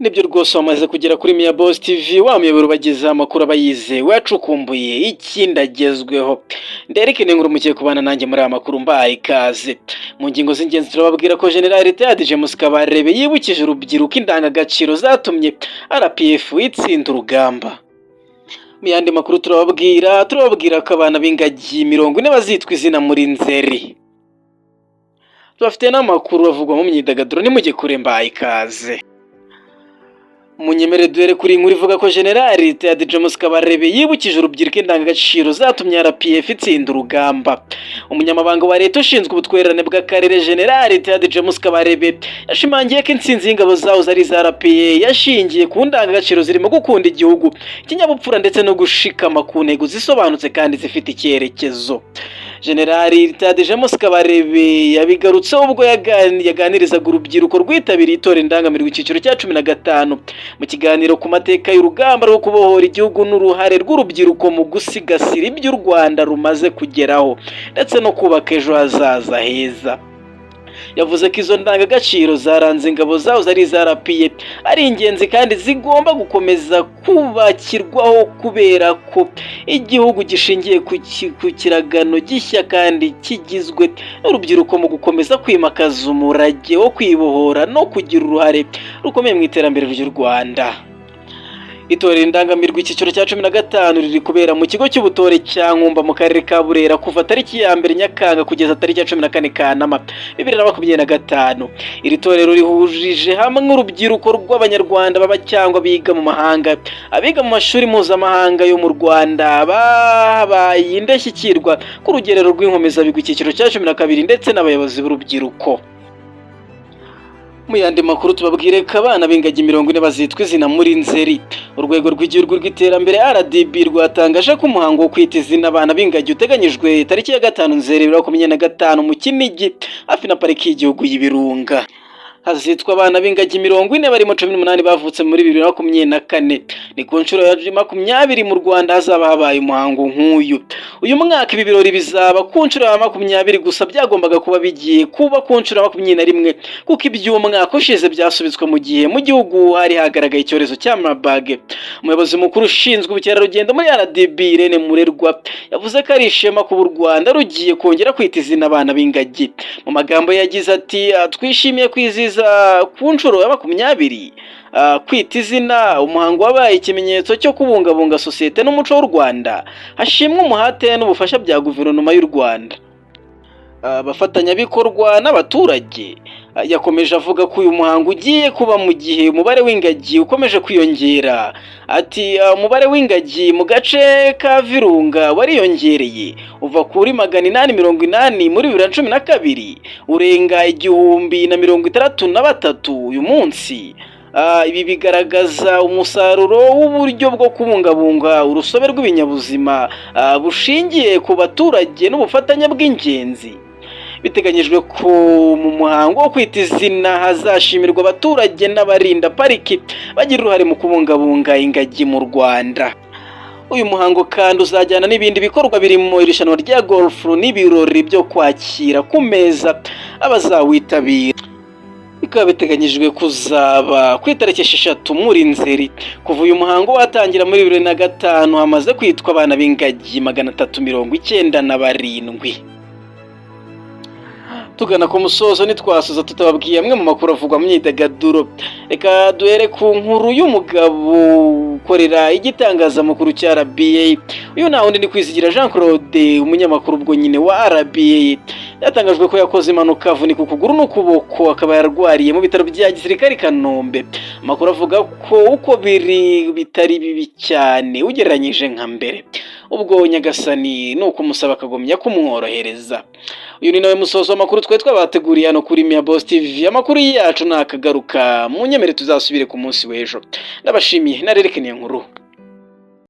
Nibyo rwose, wamaze kugera kuri Mia Boss TV, wa muyoboro ubagezaho amakuru aba yizewe, acukumbuye, ikindi agezweho. Ndereke inkuru mugiye kubana nanjye muri aya makuru, mbahaye ikaze. Mu ngingo z'ingenzi turababwira ko General Retired James Kabarebe yibukije urubyiruko indangagaciro zatumye RPF itsinda urugamba. Mu yandi makuru turababwira ko abana b'ingagi 40 bazitwa izina muri Nzeri. Tubafite n'amakuru avugwa mu myidagaduro, nimujye kure, mbahaye ikaze. Munyemere duhere kuri inkuru ivuga ko General Retired James Kabarebe yibukije urubyiruko indangagaciro zatumye RPF itsinda urugamba. Umunyamabanga wa Leta ushinzwe ubutwererane bw'akarere, General Retired James Kabarebe, yashimangiye ko intsinzi y'ingabo zahoze ari iza RPA yashingiye ku ndangagaciro zirimo gukunda igihugu, ikinyabupfura ndetse no gushikama ku ntego zisobanutse kandi zifite icyerekezo. General Retired James Kabarebe yabigarutseho ubwo yaganirizaga urubyiruko rwitabiriye itora indangamirwa icyiciro cya 15, mu kiganiro ku mateka y'urugamba rwo kubohora igihugu n'uruhare rw'urubyiruko mu gusigasira ibyo u Rwanda rumaze kugeraho ndetse no kubaka ejo hazaza heza. Yavuze ko izo ndangagaciro zaranze ingabo zahoze ari iza RPA ari ingenzi kandi zigomba gukomeza kubakirwaho, kubera ko igihugu gishingiye ku kiragano gishya kandi kigizwe n'urubyiruko mu gukomeza kwimakaza umurage wo kwibohora no kugira uruhare rukomeye mu iterambere ry'u Rwanda. Itorero indangamirwa icyiciro cya 15 riri kubera mu kigo cy'ubutore cya Nkumba mu karere ka Burera kuva tariki ya 1 Nyakanga kugeza tariki ya 14 Kanama 2025. Iri torero rihurije hamwe urubyiruko rw'Abanyarwanda baba cyangwa biga mu mahanga, abiga mu mashuri mpuzamahanga yo mu Rwanda, babaye indashyikirwa ku rugerero rw'inkomezabigwi icyiciro cya 12, ndetse n'abayobozi b'urubyiruko. Mu yandi makuru tubabwire ko abana b'ingagi 40 bazitwa izina muri Nzeri. Urwego rw'Igihugu rw'Iterambere, RDB, rwatangaje ko umuhango wo kwita izina abana b'ingagi uteganyijwe tariki ya 5 Nzeri 2025 mu Kinigi, hafi na Pariki y'Igihugu y'Ibirunga. Hazitwa abana b'ingagi 40, barimo 18 bavutse muri 2024. Ni ku nshuro ya 20 mu Rwanda hazaba habaye umuhango nk'uyu. Uyu mwaka ibi birori bizaba ku nshuro ya 20, gusa byagombaga kuba bigiye kuba ku nshuro ya 21, kuko iby'umwaka ushize byasubitswe mu gihe mu gihugu hari hagaragaye icyorezo cya Marburg. Umuyobozi mukuru ushinzwe ubukerarugendo muri RDB, Irene Murerwa, yavuze ko ari ishema kuba u Rwanda rugiye kongera kwita izina abana b'ingagi. Mu magambo yagize ati: "Twishimiye kwizihiza ku nshuro ya 20 kwita izina, umuhango wabaye ikimenyetso cyo kubungabunga sosiyete n'umuco w'u Rwanda. Hashimwe umuhate n'ubufasha bya Guverinoma y'u Rwanda, abafatanyabikorwa n'abaturage." Yakomeje avuga ko uyu muhango ugiye kuba mu gihe umubare w'ingagi ukomeje kwiyongera. Ati: "Umubare w'ingagi mu gace ka Virunga wariyongereye, uva kuri 880 muri 2012, urenga 1063 uyu munsi. Ibi bigaragaza umusaruro w'uburyo bwo kubungabunga urusobe rw'ibinyabuzima bushingiye ku baturage n'ubufatanye bw'ingenzi." Biteganyijwe ko mu muhango wo kwita izina hazashimirwa abaturage n'abarinda pariki bagira uruhare mu kubungabunga ingagi mu Rwanda. Uyu muhango kandi uzajyana n'ibindi bikorwa birimo irushanwa rya golf n'ibirori byo kwakira ku meza abazawitabira. Bikaba biteganyijwe kuzaba ku itariki 6 muri Nzeri. Kuva uyu muhango watangira muri 2005, hamaze kwitwa abana b'ingagi 397. Tugana ku musozo, ntitwasoza tutababwiye amwe mu makuru avugwa mu myidagaduro. Reka duhere ku nkuru y'umugabo ukorera igitangazamakuru cya RBA. Uyu nta wundi ni Kwizigira Jean Claude, umunyamakuru ubwo nyine wa RBA. Yatangajwe ko yakoze impanuka avunika ukuguru n'ukuboko, akaba yarwariye mu bitaro bya gisirikare i Kanombe. Amakuru avuga ko uko biri bitari bibi cyane ugereranyije nka mbere. Ubwo Nyagasani ni ukumusaba akagumya kumworohereza. Uyu ni nawe musozo w'amakuru twari twabateguriye hano kuri Mia Boss TV. Amakuru yacu nakagaruka, munyemere tuzasubire ku munsi w'ejo. Ndabashimiye, narerekaniye nkuru.